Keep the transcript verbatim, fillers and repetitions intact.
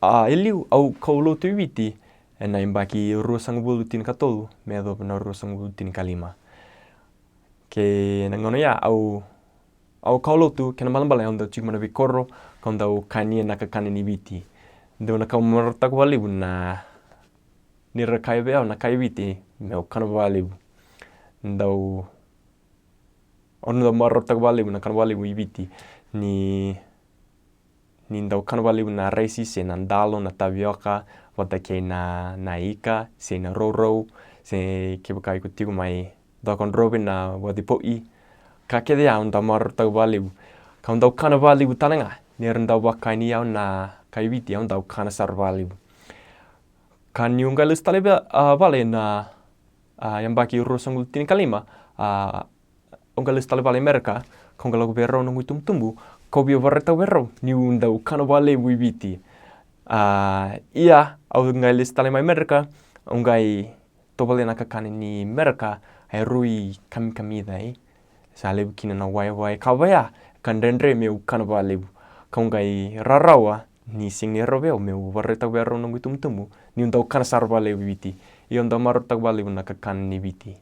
A, e liu au kau lotu i Viti ena yabaki ruasagavulu tinikatolu me yacova na ruasagavulu tinikalima. Kei na gauna ya au, au kau lotu, kena balebale au dau tiko mai na veikoro, kau dau kania na kakana ni Viti. Dau na kau marautaka vakalevu na, ni ra kaya vei au na kai Viti, meu kana vakalevu. Dau, au dau marautaka vakalevu na kana vakalevu i Viti, ni ni dau kana vakalevu na raisi se na dalo, na tavioka, vata kei na, na ika se na rourou, se kevaka iko tiko mai Cakaudrove, na vakacipoi. Ka kece ya au dau marautaka vakalevu. Kau dau kana vakalevu tale ga ni ra dau vakani au na kai Viti, au dau kana sara vakalevu. Ka niu qai lesu tale vale na, a, yabaki ruasagavulu tinikalima, a, au qai lesu tale vale i Merika, kau qai lako vei rau noqu itubutubu, kau via vakaraitaka vei rau niu dau kana vakalevu i Viti. A, ia au qai lesu tale mai Merika, au qai tovolea na kakana ni Merika, e rui kamikamica, e sa levu kina na waiwai, ka vaya ka dredre meu kana vakalevu. Kau qai rarawa ni sega ni rawa vei au meu vakaraitaka vei rau noqu itubutubu niu dau kana sara vakalevu i Viti. Ia au dau marautaka vakalevu na kakana ni Viti.